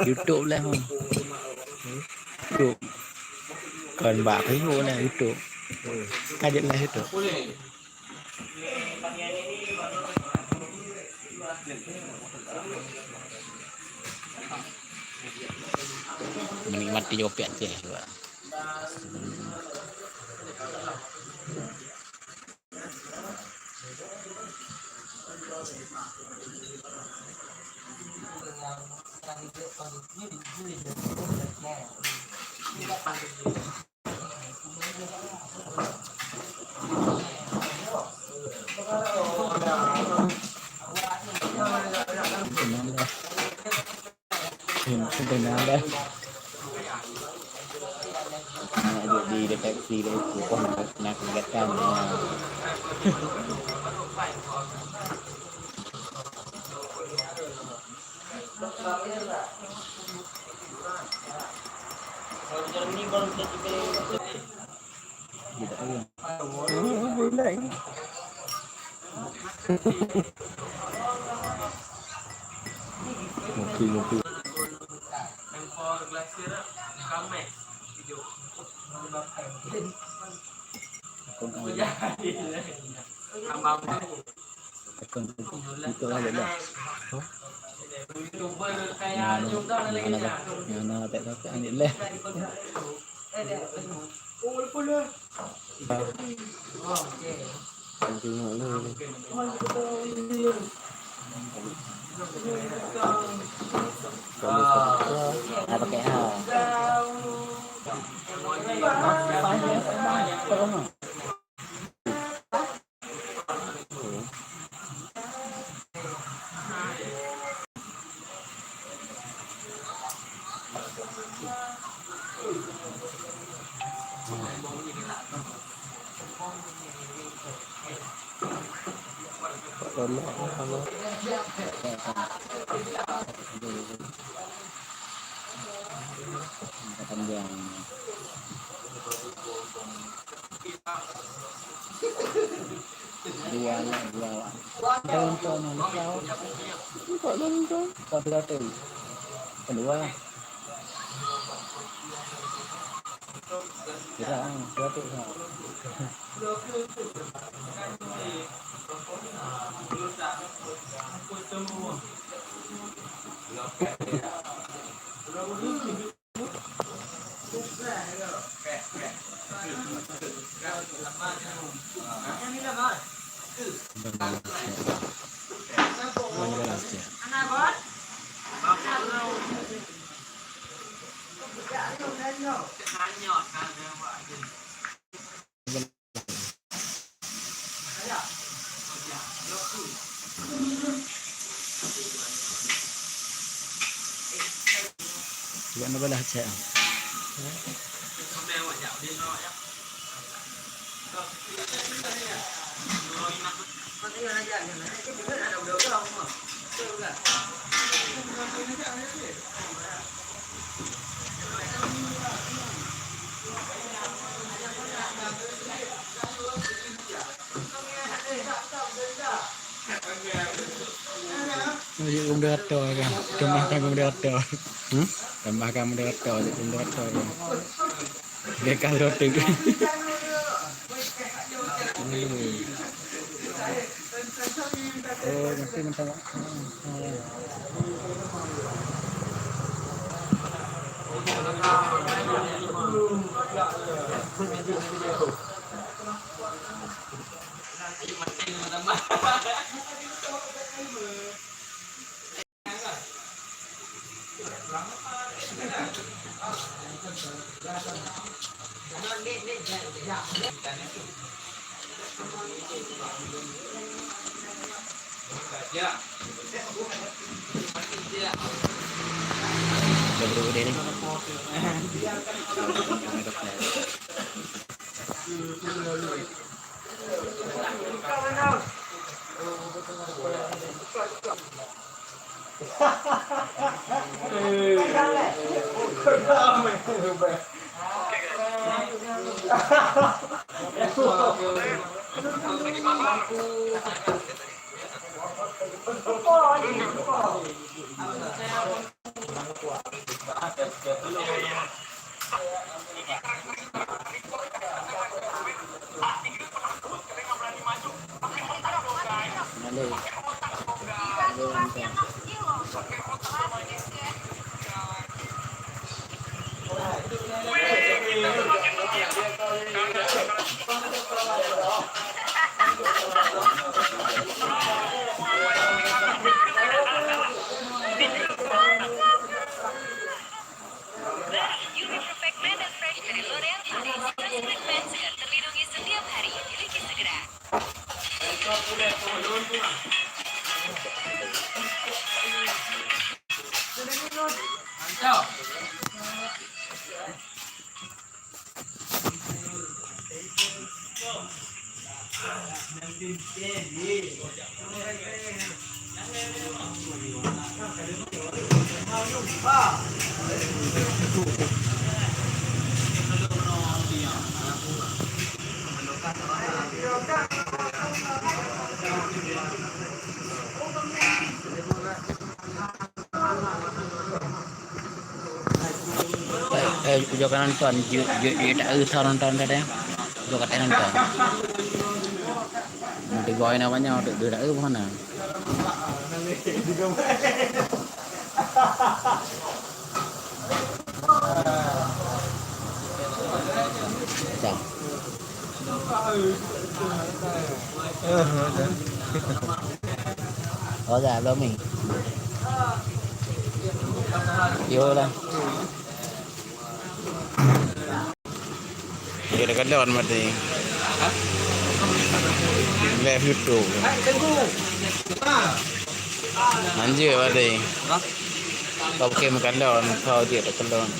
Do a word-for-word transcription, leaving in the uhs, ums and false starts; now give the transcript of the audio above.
YouTube lah, Bang. YouTube. Kon bak Facebook lah, YouTube. Ka jeuet lah YouTube. Menikmati kopi Aceh juga. Ini benar dah. Nak jadi deteksi deh, bukan nak, nak kegiatan. Ngopi, ngopi. Akun, akun. Itu lah, ya. Nah, nah, nah, tak, tak, tak, ni lah. Tengok lah. Apa kek ha? Panjang. Dua lah, dua lah. Daun tu mana? Empat daun tu. Empat daun tu. Kedua. Kira, ah, dua tu, ah. Bukan apa lah, cek. Jeuet keu moderator kan. Tambahkan keu moderator. Hmm? Tambahkan moderator, jeuet keu moderator kan. Dia kalau tu. Hmm. Oh, nanti minta maaf. Baru, Yumi Perfect Man dan Fresh dari L'Oreal Paris. Fresh Treatment segar terlindungi setiap hari. Miliki segera. Mantap. Eh, eh, ujoe ka nonton, jeuet, jeuet, jeuet taeu soe nonton tadi. Ujoe ka nonton. Nanti goi na banyak, ujoe taeu mana. Cang. Oh, dah, belum ni. Yolah. Dia dah kalon mati. Live YouTube. Anjir mati. Kau pakai makan daun, kau dia tak kalon.